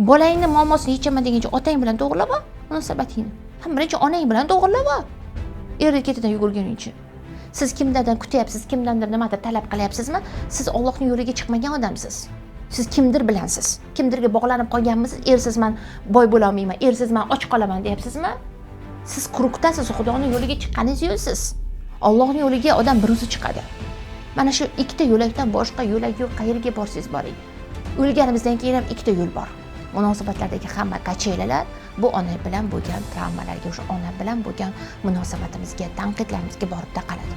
Bolangni muammosini yechaman deguncha otang bilan to'g'irlab ol munosabatingni. Ham birinchi onang bilan to'g'irlab ol, erni ketidan yugurguningcha. Siz kimdandir kutyapsiz, kimdandir nimadir talab qilyapsizmi? Siz Ollohning yo'liga chiqmagan odamsiz. Siz kimdir bilansiz, kimdirga bog'lanib qolganmisiz? Ersiz man boy bo'lolmayman, ersiz man och qolaman deyapsizmi? Siz круг dasiz, Xudoni yo'liga chiqqaningiz yo'q. Siz Ollohning yo'liga odam bir o'zi chiqadi. Mana shu ikkita yo'lakdan boshqa yo'lak yo'q. Qayerga borsangiz boring, o'lganimizdan keyin ham ikkita yo'l bor. Munosabatlardagi hamma качели lar bu ona bilan bo'lgan travmalarga, o'sha ona bilan bo'lgan munosabatimizga, tanqidlarimizga borib taqaladi.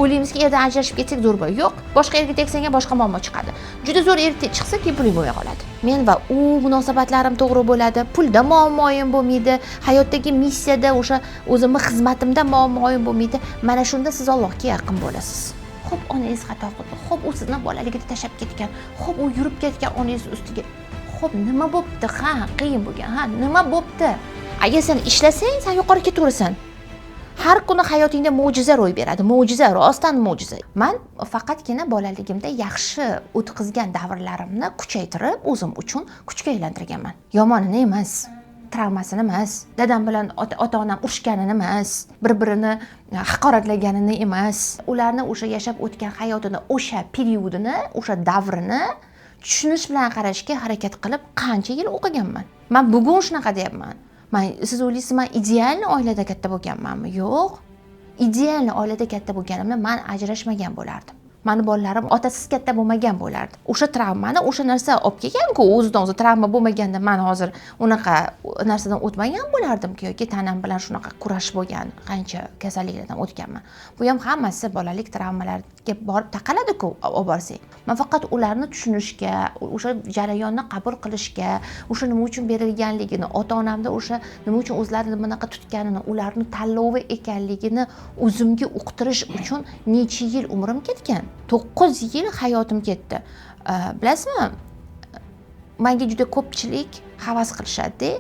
O'ylaymizki, erdan ajrashib ketsak zo'r bo'ladi. Yo'q, boshqa erga tegsang ham boshqa muammo chiqadi. Juda zo'r er chiqsa, keyin puling bo'lmay qoladi. Men va u munosabatlarim to'g'ri bo'ladi, pulda muammoyim bo'lmaydi, hayotdagi missiyada, o'sha o'zimni xizmatimda muammoyim bo'lmaydi. Mana shunda siz Allohga yaqin bo'lasiz. Xo'p, onangiz xato qildi, xo'p, u sizni bolaligida tashlab ketgan, xo'p, u yurib ketgan onangiz ustiga, xo'p, nima bo'pti? Ha, qiyin bo'lgan, ha, nima bo'pti? Agar sen ishlasang, sen yuqori ketaverasan. Har kuni hayotingda mo'jiza ro'y beradi, mo'jiza, rostdan mo'jiza. Man faqatgina bolaligimda yaxshi o'tkazgan davrlarimni kuchaytirib, o'zim uchun kuchga aylantirganman. Yomonini emas, travmasini emas, dadam bilan ota onam urushganini emas, bir birini haqoratlaganini emas, ularni o'sha yashab o'tgan hayotini, o'sha periodini, o'sha davrini tushunish bilan qarashga harakat qilib qancha yil o'qiganman. Man bugun shunaqa deyapman. Man, siz o'ylaysiz, man идеальный oilada katta bo'lganmanmi? Yo'q, идеальный oilada katta bo'lganimda man ajrashmagan bo'lardim, mani bolalarim otasiz katta bo'lmagan bo'lardi. O'sha travmani o'sha narsa olib kelganku o'zidan o'zi. Travma bo'lmaganda man hozir unaqa narsadan o'tmagan bo'lardimki yoki tanam bilan shunaqa kurash bo'lgan, qancha kasalliklardan o'tganman. Bu ham hammasi bolalik travmalarga borib taqaladiku olib borsang. Man faqat ularni tushunishga, o'sha jarayonni qabul qilishga, o'sha nima uchun berilganligini, ota onamda o'sha nima uchun o'zlarini bunaqa tutganini, ularni tanlovi ekanligini o'zimga uqtirish uchun necha yil umrim ketgan, 9 yil hayotim ketdi. Bilasizmi, manga juda ko'pchilik havas qilishadida.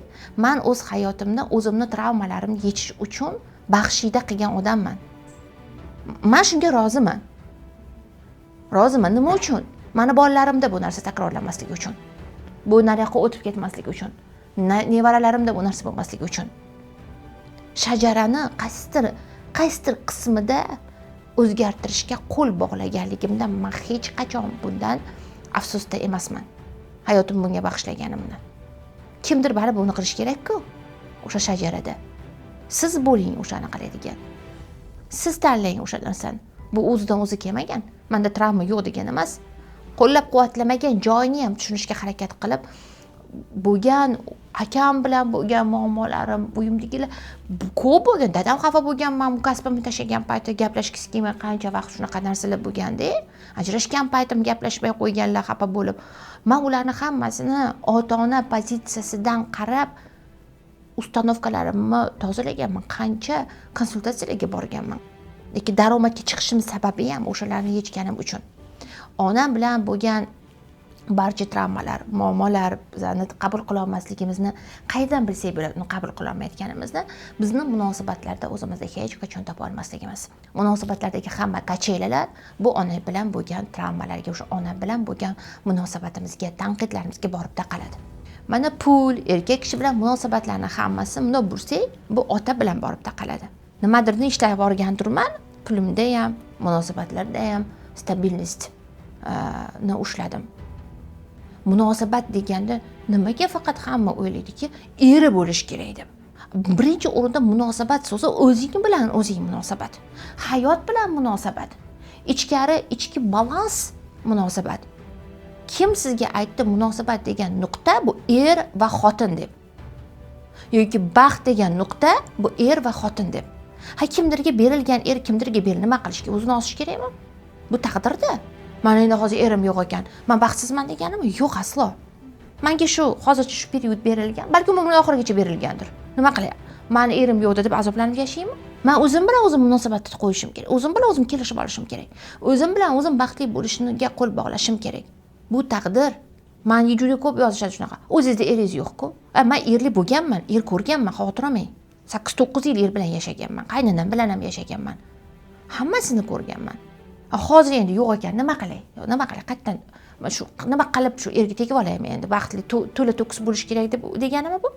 Man o'z hayotimni o'zimni travmalarimni yechish uchun baxshida qilgan odamman. Man shunga roziman, roziman. Nima uchun? Mani bolalarimda bu narsa takrorlanmasligi uchun, bu nariyoqqa o'tib ketmasligi uchun, nevaralarimda bu narsa bo'lmasligi uchun. Shajarani qaysidir qismida o'zgartirishga qo'l bog'laganligimdan man hech qachon bundan afsusda emasman, hayotimni bunga bag'ishlaganimdan. Kimdir baribir buni qilishi kerakku o'sha shajarada. Siz bo'ling o'shani qiladigan, siz tanlang o'sha narsani. Bu o'zidan o'zi kelmagan. Manda travma yo'q degani emas. Qo'llab quvvatlamagan joyini ham tushunishga harakat qilib bo'lgan. Akam bilan bo'lgan muammolarim, uyimdagilar ko'p bo'lgan. Dadam xafa bo'lgan man bu kasbimni tashlagan payti, gaplashgisi kelmay qancha vaqt shunaqa narsalar bo'lganda. Ajrashgan paytim gaplashmay qo'yganlar xafa bo'lib. Man ularni hammasini ota ona pozitsiyasidan qarab установка larimni tozalaganman, qancha konsultatsiyalarga borganman. Lekin daromadga chiqishim sababi ham o'shalarni yechganim uchun. Onam bilan bo'lgan barcha travmalar, muammolar, bizani qabul qilolmasligimizni qayerdan bilsak bo'ladi? Uni qabul qilolmayotganimizni bizni munosabatlarda o'zimizni hech qachon topa olmasligimiz. Munosabatlardagi hamma качели lar bu ona bilan bo'lgan travmalarga, o'sha ona bilan bo'lgan munosabatimizga, tanqidlarimizga borib taqaladi. Mana pul, erkak kishi bilan munosabatlarni hammasi bundoq bursak, bu ota bilan borib taqaladi. Nimadirni ishlab olgandirman, pulimda ham, munosabatlarda ham стабильность ni ushladim. Munosabat deganda nimaga faqat hamma o'ylaydiki, eri bo'lishi kerak deb? Birinchi o'rinda munosabat so'zi o'zing bilan o'zing munosabat, hayot bilan munosabat, ichkari, ichki balans munosabat. Kim sizga aytdi munosabat degan nuqta bu er va xotin deb yoki baxt degan nuqta bu er va xotin deb? Ha, kimdirga berilgan er, kimdirga nima qilish kerak? O'zini osish kerakmi? Bu taqdirda. Mana endi hozir erim yo'q ekan, man baxtsizman deganimi? Yo'q, aslo. Manga shu hozircha shu period berilgan, balki umrimni oxirigacha berilgandir. Nima qilay, mani erim yo'q deb azoblanib yashaymi? Man o'zim bilan o'zim munosabatni qo'yishim kerak, o'zim bilan o'zim kelishib olishim kerak, o'zim bilan o'zim baxtli bo'lishga qo'l bog'lashim kerak. Bu taqdir. Manga juda ko'p yozishadi shunaqa: "O'zingizda eringiz yo'qku". Man erli bo'lganman, er ko'rganman, xavotir olmang. 8-9 yil er bilan yashaganman, qaynonam bilan ham yashaganman, hammasini ko'rganman. Hozir endi yo'q ekan, nima qilay, nima qilay, qayerdan? Shu nima qilib shu erga tegib olaymi endi, baxtli to'la to'kis bo'lish kerak deb deganimi bu?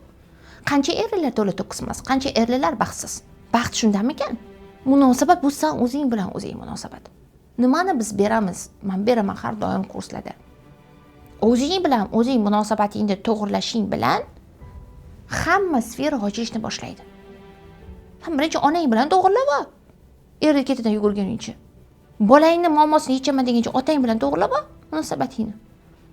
Qancha erlar to'la to'kis emas, qancha erlar baxtsiz. Baxt shundamikan? Munosabat bu san o'zing bilan o'zing munosabat. Nimani biz beramiz? Men beraman har doim kurslarda. O'zing bilan o'zing munosabatingni to'g'irlashing bilan hamma sfera ochilishni boshlaydi. Ham birinchi onang bilan to'g'irlab ol. Erga ketidan yugurganingcha. Bolangni muammosini yechaman deguncha otang bilan to'g'irlab ol munosabatingni.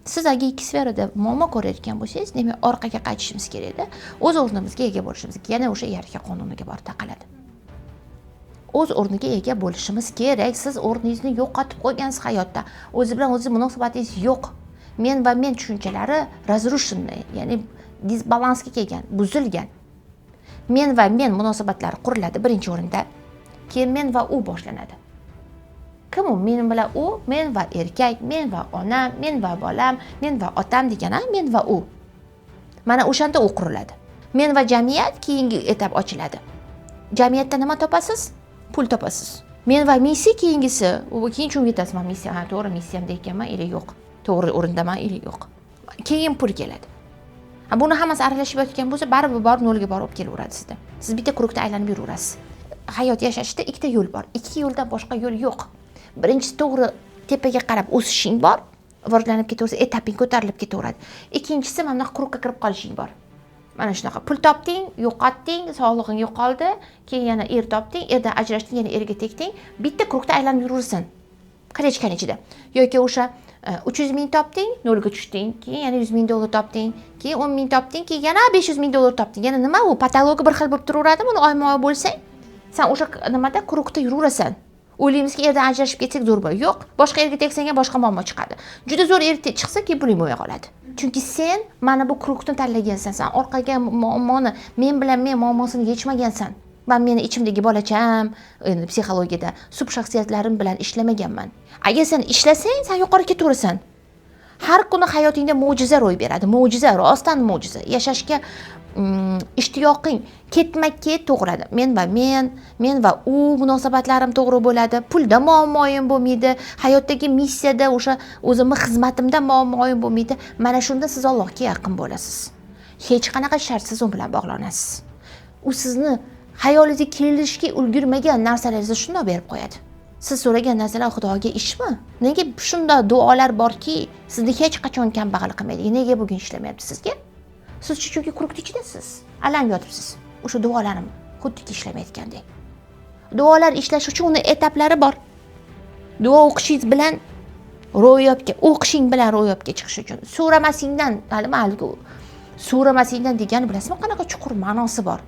Siz agar ikki sferada muammo ko'rayotgan bo'lsangiz, demak orqaga qaytishimiz kerakda, o'z o'rnimizga ega bo'lishimiz, yana o'sha iyerarxiya qonuniga borib taqaladi. O'z o'rniga ega bo'lishimiz kerak. Siz o'rningizni yo'qotib qo'ygansiz hayotda. O'zi bilan o'zi munosabatingiz yo'q. Men va men tushunchalari разрушенный, ya'ni disbalansga kelgan, buzilgan. Men va men munosabatlari quriladi birinchi o'rinda. Keyin men va u boshlanadi. Kim u? Men bilan u, men va erkak, men va onam, men va bolam, men va otam degan, men va u. Mana o'shanda u quriladi. Men va jamiyat keyingi etap ochiladi. Jamiyatda nima topasiz? Pul topasiz. Men va missiya keyingisi, u keyin tushunib yetasiz, men missiya, ha, to'g'ri missiyamda ekanman или yo'q. To'g'ri o'rindaman или yo'q. Keyin pul keladi. Ha, buni hammasi aralashib yotgan bo'lsa, baribir borib nolga borib olib kelaveradi sizda. Siz bitta круг da aylanib yuraverasiz. Hayot yashashda ikkita yo'l bor. Ikki yo'ldan boshqa yo'l yo'q. Birinchisi to'g'ri tepaga qarab o'sishing bor, rivojlanib ketaversa, etaping ko'tarilib ketaveradi. Ikkinchisi mana bunaqa круг ga kirib qolishing bor. Mana shunaqa pul topding, yo'qotding, sog'lig'ing yo'qoldi, keyin yana er topding, erdan ajrashding, yana erga tegding, bitta круг da aylanib yuraversin. Колечка ni ichida. Yoki o'sha 300 ming topding, nolga tushding, keyin yana 100 ming dollar topding, keyin 10 ming topding, keyin yana 500 ming dollar topding. Yana nima u? Потолок i bir xil bo'lib turaveradimi? Uni oyma-oy bo'lsang, sen o'sha nimada круг da yuraversan. O'ylaymizki, erdan ajrashib ketsak zo'r bo'ladi. Yo'q, boshqa erga tegsang ham boshqa muammo chiqadi. Juda zo'r er chiqsa, keyin puling bo'lmay qoladi. Chunki sen mana bu круг ni tanlagansan, sen orqaga muammoni, men bilan men muammosini yechmagansan. Man meni ichimdagi bolacham, endi psixologiyada sub shaxsiyatlarim bilan ishlamaganman. Agar sen ishlasang, sen yuqori ketaverasan. Har kuni hayotingda mo'jiza ro'y beradi. Mo'jiza, rostdan mo'jiza. Yashashga ishtiyoqing ketma-ket to'g'riladi. Men va men, men va u munosabatlarim to'g'ri bo'ladi. Pulda muammoyim bo'lmaydi. Hayotdagi missiyada o'sha o'zimni xizmatimda muammoyim bo'lmaydi. Mana shunda siz Allohga yaqin bo'lasiz. Hech qanaqa shartsiz u bilan bog'lanasiz. U sizni xayolingizga kelishga ulgurmagan narsalaringizni shundoq berib qo'yadi. Siz so'ragan narsalar Xudoga ishmi? Nega shunday duolar borki, sizni hech qachon kambag'al qilmaydi? Nega bugun ishlamayapti sizga? Siz chunki круг ni ichidasiz, alam yotibsiz. O'sha duolarim xuddiki ishlamayotgandek. Duolar ishlash uchun uni etaplari bor. Duo o'qishingiz bilan ro'yobga, o'qishing bilan ro'yobga chiqish uchun so'ramasingdan, hali haligi so'ramasingdan degani bilasizmi, qanaqa chuqur ma'nosi bor?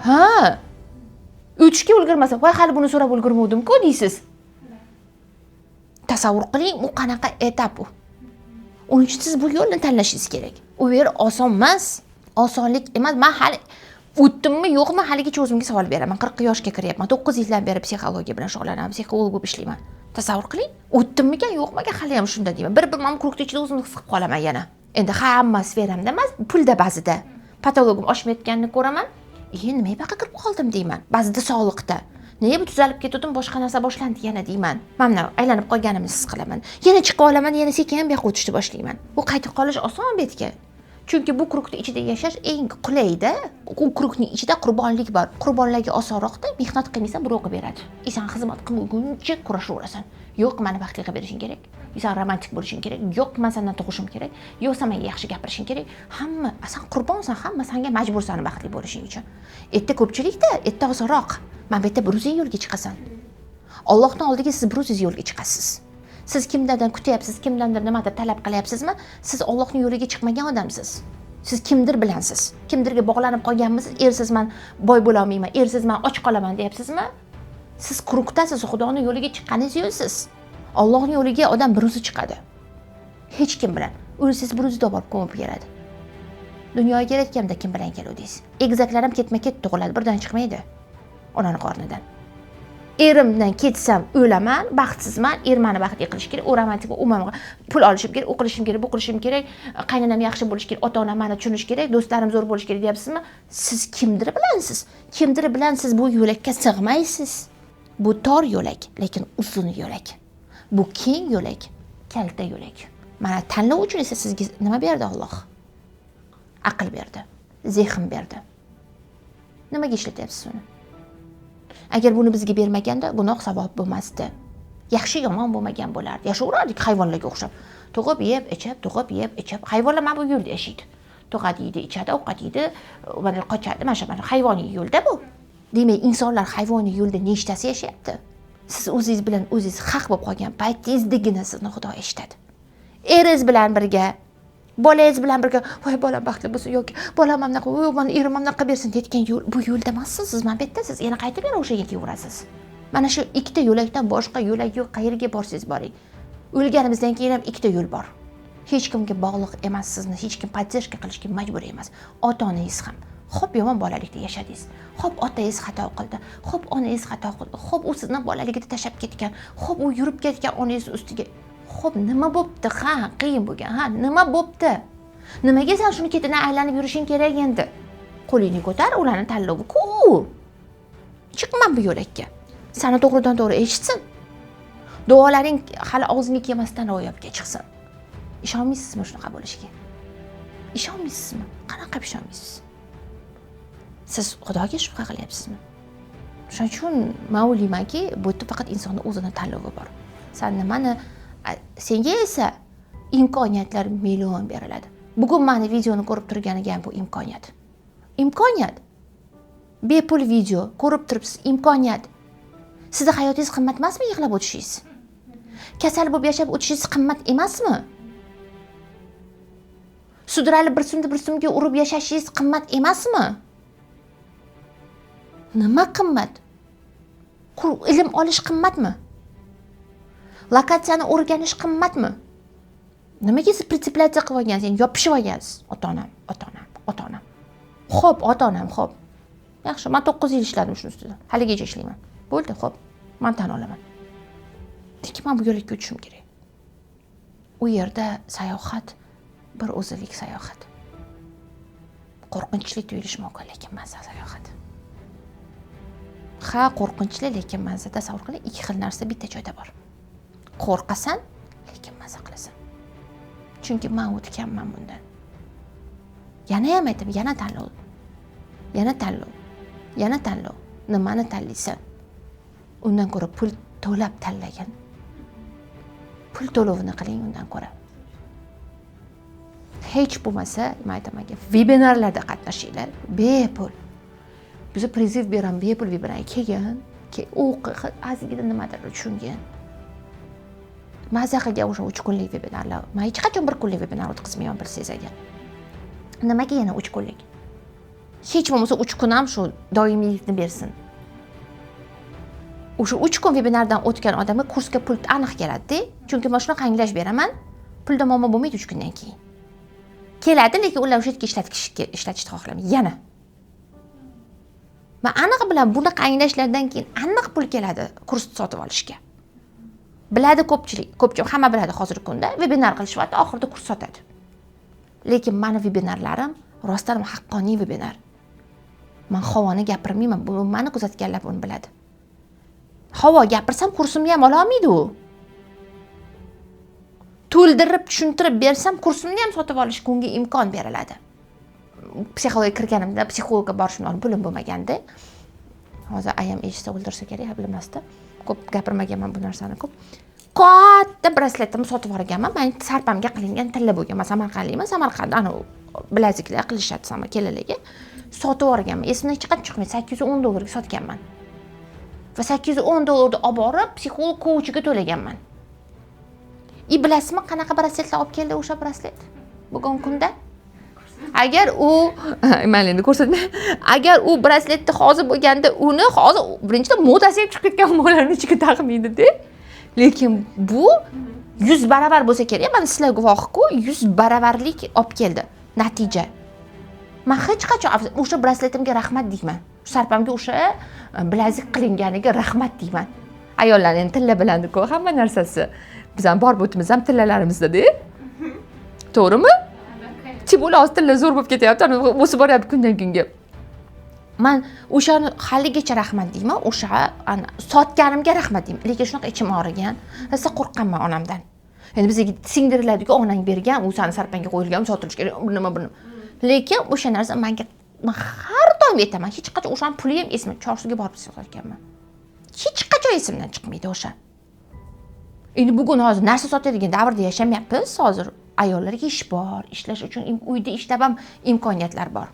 Ha. O'tishga ulgurmasa, voy hali buni so'rab ulgurmovdim-ku deysiz. Tasavvur qiling, u qanaqa etap u. Uning uchun siz bu yo'lni tanlashingiz kerak. U yer oson emas, osonlik emas. Men hali o'tdimmi, yo'qmi, haligacha o'zimga savol beraman. 40 yoshga kiryapman. 9 yildan beri psixologiya bilan shug'ullanaman, psixolog bo'lib ishlayman. Tasavvur qiling, o'tdimmikan, yo'qmikan, hali ham shunda deyman. Bir mana круг ni ichida o'zimni his qilib qolaman yana. Endi hamma sferamda emas, pulda ba'zida. Потолок im oshmayotganini ko'raman. Nima bu yoqqa kirib qoldim deyman. Ba'zida sog'liqda. Nega bu tuzalib ketdim, boshqa narsa boshlandi yana deyman. Mana aylanib qolganimni his qilaman. Yana chiqib olaman, yana sekin bu yoqqa o'tishni boshlayman. Bu qaytib qolish oson bu yerga. Chunki bu круг ni ichida yashash eng qulayda. U круг ning ichida qurbonlik bor. Qurbonlarga osonroqda, mehnat qilmaysan, birov qilib beradi. Sen xizmat qilmaguncha kurashaverasan. Yo'q, meni baxtli qilib berishing kerak. Sen romantik bo'lishing kerak. Yo'q, men sendan tug'ishim kerak. Yo'q, sen menga yaxshi gapirishing kerak. Hamma, sen qurbonsan, hamma senga majbursan baxtli bo'lishing uchun. Erta ko'pchilikda, erta osonroq. Mana bu yerda bir o'zing yo'lga chiqasan. Allohning oldiga siz bir o'zingiz yo'lga chiqasiz. Siz kimlardan kutyapsiz, kimdandir nimadir talab qilyapsizmi? Siz Allohning yo'liga chiqmagan odamsiz. Siz kimdir bilansiz. Kimdirga bog'lanib qolganmisiz? Ersiz men boy bo'la olmayman, ersiz men och qolaman deyapsizmi? Siz круг dasiz, Xudoning yo'liga chiqqaningiz yo'qsiz. Allohning yo'liga odam bir o'zi chiqadi. Hech kim bilan. O'lsangiz bir o'zi borib ko'mib keladi. Dunyoga kelayotganda kim bilan keluvdingiz? Egizaklar ham ketma-ket tug'iladi, birdan chiqmaydi onani qornidan. Erimdan ketsam o'laman, baxtsizman, er meni baxtli qilish kerak, u romantik, u meni pul olishim kerak, u qilishim kerak, bu qilishim kerak, qaynonam yaxshi bo'lishi kerak, ota-onam meni tushunishi kerak, do'stlarim zo'r bo'lishi kerak deyapsizmi? Siz kimdir bilansiz? Kimdir bilan siz bu yo'lakka sig'maysiz. Bu tor yo'lak, lekin uzun yo'lak. Bu keng yo'lak, Kalta yo'lak. Mana tanlov uchun esa sizga nima berdi Alloh? Aql berdi, zehn berdi. Nimaga ishlatyapsiz uni? Agar buni bizga bermaganda gunoh savob bo'lmasdi. Yaxshi yomon bo'lmagan bo'lardi. Yashayverardik hayvonlarga o'xshab. Tug'ib yeb, ichib, tug'ib yeb, ichib. Hayvonlar mana bu yo'lda yashaydi. Tug'adi, yeydi, ichadi, ovqat yeydi, mana qochadi, mana shu mana hayvoniy yo'lda bu. Demak, insonlar hayvoniy yo'lda nechtasi yashayapti? Siz o'zingiz bilan o'zingiz haq bo'lib qolgan paytingizdagina sizni Xudo eshitadi. Eringiz bilan birga, bolangiz bilan birga, voy bolam baxtli bo'lsin yoki bolam mana bunaqa, voy mani erim mana bunaqa bersin deyotgan yo'l, bu yo'lda emassiz, siz mana bu yerdasiz, yana qaytib yana o'sha yerga kelaverasiz. Mana shu ikkita yo'lakdan boshqa yo'lak yo'q, qayerga borsangiz boring. O'lganimizdan keyin ham ikkita yo'l bor. Hech kimga bog'liq emas, sizni hech kim поддержка qilishga majbur emas. Ota-onangiz ham. Xo'p, yomon bolalikda yashadingiz. Xo'p, otangiz xato qildi. Xo'p, onangiz xato qildi. Xo'p, u sizni bolaligida tashlab ketgan. Xo'p, u yurib ketgan onangiz ustiga. Xo'p, nima bo'pti? Ha, qiyin bo'lgan. Ha, nima bo'pti? Nimaga sen shuni ketidan aylanib yurishing kerak endi? Qo'lingni ko'tar, ularni tanlovi-ku. Chiqma bu yo'lakka. Seni to'g'ridan to'g'ri eshitsin. Duolaring hali og'zingga kelmasdan ro'yobga chiqsin. Ishonmaysizmi shunaqa bo'lishiga? Ishonmaysizmi? Qanaqa qilib ishonmaysiz? Siz Xudoga shubha qilyapsizmi? Shuning uchun men o'ylaymanki, bu yerda faqat insonning o'zini tanlovi bor. Sen nimani, senga esa imkoniyatlar million beriladi. Bugun meni videoni ko'rib turganiga ham bu imkoniyat. Imkoniyat. Bepul video ko'rib turibsiz, imkoniyat. Sizni hayotingiz qimmat emasmi yig'lab o'tishingiz? Kasal bo'lib yashab o'tishingiz qimmat emasmi? Sudralib bir so'mda bir so'mga urib yashashingiz qimmat emasmi? Nima qimmat? Ilm olish qimmatmi? Lokatsiyani o'rganish qimmatmi? Nimaga siz прицепляться qilib olgansiz? Ya'ni yopishib olgansiz. Ota-onam, ota-onam, ota-onam. Xo'p, ota-onam, xo'p. Yaxshi, men 9 yil ishladim shuni ustida. Haligacha ishlayman. Bo'ldi, xo'p. Men tan olaman. Lekin men bu yo'lga o'tishim kerak. U yerda sayohat bir o'zilik sayohat. Qo'rqinchli tuyulishi mumkin, lekin mazza sayohat. Ha, qo'rqinchli, lekin mazza. Tasavvur qiling, ikki xil narsa bitta joyda bor. Qo'rqasan, lekin mazza qilasan. Chunki men o'tganman bundan. Yana ham aytaman, yana tanlov. Yana tanlov. Yana tanlov. Nimani tanlaysan? Undan ko'ra pul to'lab tanlagan. Pul to'lovini qiling undan ko'ra. Hech bo'lmasa, men aytamanki, vebinarlarda qatnashinglar, bepul. Biz призыв beraman, bepul webinar kelgin, o'qi, ozgina nimadir tushungin. Maza qilgan o'sha 3 kunlik vebinarlar. Men hech qachon 1 kunlik webinar o'tkazmayman, bilsangiz agar. Nimaga yana 3 kunlik? Hech bo'lmasa 3 kun ham shu doimiylikni bersin. O'sha 3 kun vebinardan o'tgan odamga kursga pul aniq keladi-da. Chunki men shunaqa anglash beraman, pulda muammo bo'lmaydi 3 kundan keyin. Keladi, lekin ular o'sha yerga ishlatishni xohlamaydi. Yana. Men aniq bilan bunaqa anglashlardan keyin aniq pul keladi kursni sotib olishga. Biladi ko'pchilik, ko'pchilik hamma biladi hozirgi kunda webinar qilishyapti, oxirida kurs sotadi. Lekin meni webinarlarim rostdan ham haqqoniy webinar. Men havoni gapirmayman, bu meni kuzatganlar buni biladi. Havo gapirsam kursimni ham ola olmaydi u. To'ldirib tushuntirib bersam kursimni ham sotib olishga unga imkon beriladi. Psixologga kirganimda psixologga borishimdan oldin pulim bo'lmaganda. Hozir ayam eshitsa o'ldirsa kerak, bilmasdi. Ko'p gapirmaganman bu narsani ko'p. Katta brasletimni sotib olganman. Men sarpamga qilingan tilla bo'lgan. Men Samarqandlikman, Samarqandda ana bilaziklar qilishadi sama kelinlarga. Sotib olganman. Esimdan hech qachon chiqmaydi. $810 dollarga sotganman. Va $810 dollarni olib borib psixolog kouchiga to'laganman. Bilasizmi qanaqa brasletlar olib keldi o'sha braslet bugungi kunda? Agar u mayli endi ko'rsatmay, agar u brasletni hozir bo'lganda uni hozir birinchidan modasi ham chiqib ketgan bolalarni ichiga taqmaydi-da. Lekin bu 100 baravar bo'lsa kerak, mana sizlar guvohku, 100 baravarlik olib keldi natija. Men hech qachon o'sha brasletimga rahmat deyman. Sarpamga o'sha bilazik qilinganiga rahmat deyman. Ayollarning endi tilla bilan-ku hamma narsasi. Biz ham bor bo'timiz ham tillalarimizda-da. To'g'rimi? Tibul hozir tilla zo'r bo'lib ketyapti, o'sib boryapti kundan kunga. Men o'shani haligacha rahmat deyman, o'sha sotganimga rahmat deyman. Lekin shunaqa ichim og'rigan, rosa qo'rqqanman onamdan. Endi bizga singdiriladiku, onang bergan, u sani sarpangga qo'yilgan, sotilishi kerak, bir nima, bir nima. Lekin o'sha narsa manga, man har doim aytaman, hech qachon o'shani puli ham esimda, Chorsuga borib sotganman, hech qachon esimdan chiqmaydi o'sha. Endi bugun hozir narsa sotadigan davrda yashamayapmiz. Hozir ayollarga ish bor, ishlash uchun uyda ishlab ham imkoniyatlar bor,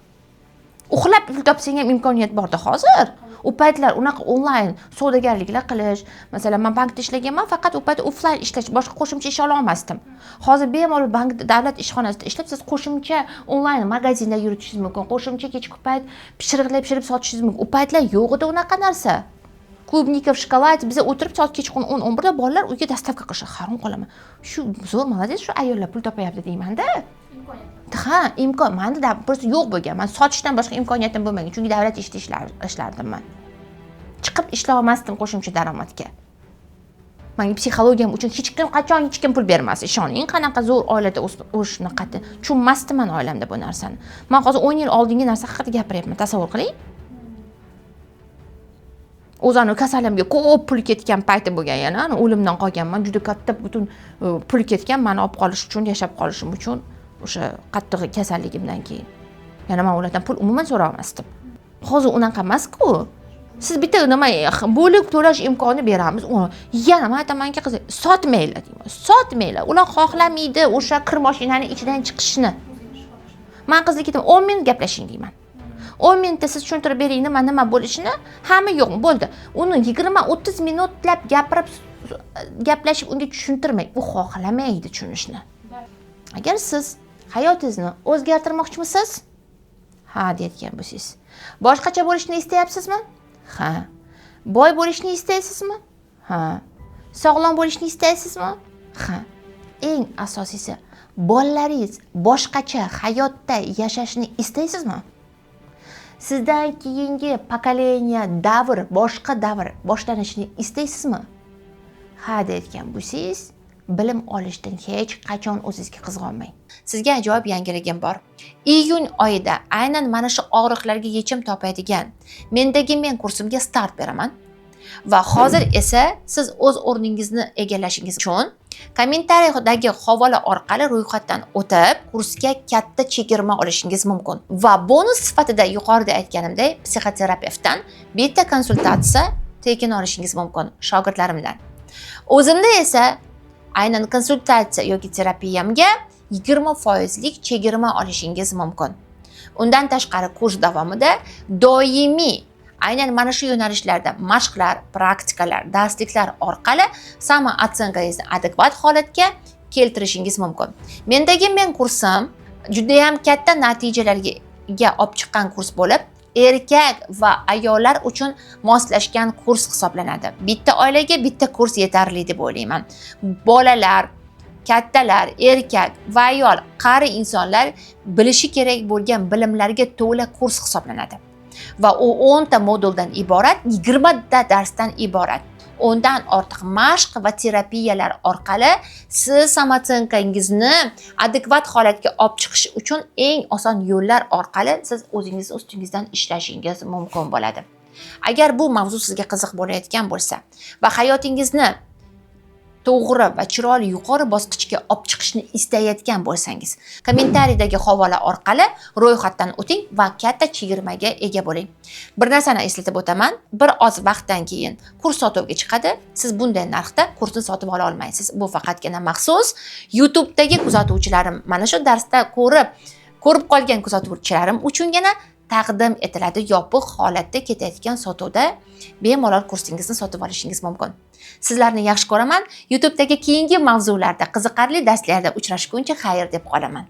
uxlab pul topsang ham imkoniyat borda hozir. U paytlar unaqa onlayn savdogarliklar qilish, masalan, man bankda ishlaganman, faqat u payt offlayn ishlash, boshqa qo'shimcha ish ola olmasdim. Hozir bemalol bank, davlat ishxonasida ishlab, siz qo'shimcha onlayn magazinlar yuritishingiz mumkin, qo'shimcha kechki payt pishiriqlar pishirib sotishingiz mumkin. U paytlar yo'q edi unaqa narsa. Клубника в шоколаде, biza o'tirib soat kechqurun 10-11da bolalar uyga доставка qilishadi. Hayron qolaman, shu zo'r, молодец, shu ayollar pul topayapti deymanda. Ha, imkon manda просто yo'q bo'lgan. Man sotishdan boshqa imkoniyatim bo'lmagan, chunki davlat ishida ishlardim. Man chiqib ishlay olmasdim qo'shimcha daromadga. Manga psixologiyam uchun hech kim, qachon hech kim pul bermas, ishoning. Qanaqa zo'r oilada o'shunaqa tushunmasdim man oilamda bu narsani. Man hozir 10 yil oldingi narsa haqida gapiryapman, tasavvur qiling. O'zi anavi kasalimga ko'p pul ketgan payti bo'lgan, yana ana o'limdan qolganman, juda katta butun pul ketgan mani olib qolish uchun, yashab qolishim uchun o'sha qattiq kasalligimdan keyin. Yana man ulardan pul umuman so'ramasdim. Hozir unaqa emasku. Siz bitta nima bo'lib to'lash imkoni beramiz, uni yana man aytamanki, qiz, sotmanglar deyman, sotmanglar. Ular xohlamaydi o'sha kir mashinani ichidan chiqishni. Man qizlarga aytaman, 10 minut gaplashing deyman, 10 minutda siz tushuntirib bering nima nima bo'lishini, hamma yo'qmi, bo'ldi. Uni 20-30 minutlab gapirib, gaplashib unga tushuntirmang, u xohlamaydi tushunishni. Agar siz hayotingizni o'zgartirmoqchimisiz, ha deyotgan bo'lsangiz, boshqacha bo'lishni istayapsizmi, ha, boy bo'lishni istaysizmi, ha, sog'lom bo'lishni istaysizmi, ha, eng asosiysi, bolalaringiz boshqacha hayotda yashashni istaysizmi, sizdan keyingi поколение, davr, boshqa davr boshlanishini istaysizmi, ha deyotgan bo'lsangiz, bilim olishdan hech qachon o'zingizga qizg'onmang. Sizga ajoyib yangiligim bor. Iyun oyida aynan mana shu og'riqlarga yechim topadigan Mendagi men kursimga start beraman va hozir esa siz o'z o'rningizni egallashingiz uchun kommentariyadagi havola orqali ro'yxatdan o'tib, kursga katta chegirma olishingiz mumkin va bonus sifatida yuqorida aytganimdek psixoterapevtdan bitta konsultatsiya tekin olishingiz mumkin shogirdlarimdan. O'zimda esa aynan konsultatsiya yoki terapiyamga 20 foizlik chegirma olishingiz mumkin. Undan tashqari, kurs davomida doimiy aynan mana shu yo'nalishlarda mashqlar, praktikalar, darsliklar orqali самооценка ngizni adekvat holatga keltirishingiz mumkin. Mendagi men kursim judayam katta natijalarga olib chiqqan kurs bo'lib, erkak va ayollar uchun moslashgan kurs hisoblanadi. Bitta oilaga bitta kurs yetarli deb o'ylayman. Bolalar, kattalar, erkak va ayol, qari insonlar bilishi kerak bo'lgan bilimlarga to'la kurs hisoblanadi va u 10 ta moduldan iborat, 20 ta darsdan iborat. 10dan ortiq mashq va terapiyalar orqali siz самооценка ngizni adekvat holatga olib chiqish uchun eng oson yo'llar orqali siz o'zingiz ustingizdan ishlashingiz mumkin bo'ladi. Agar bu mavzu sizga qiziq bo'layotgan bo'lsa va hayotingizni to'g'ri va chiroyli yuqori bosqichga olib chiqishni istayotgan bo'lsangiz, kommentariyadagi havola orqali ro'yxatdan o'ting va katta chegirmaga ega bo'ling. Bir narsani eslatib o'taman: bir oz vaqtdan keyin kurs sotuvga chiqadi. Siz bunday narxda kursni sotib ola olmaysiz. Bu faqatgina maxsus YouTubedagi kuzatuvchilarim, mana shu darsda ko'rib qolgan kuzatuvchilarim uchungina taqdim etiladi. Yopiq holatda ketayotgan sotuvda bemalol kursingizni sotib olishingiz mumkin. Sizlarni yaxshi ko'raman. YouTubedagi keyingi mavzularda, qiziqarli darslarda uchrashguncha xayr deb qolaman.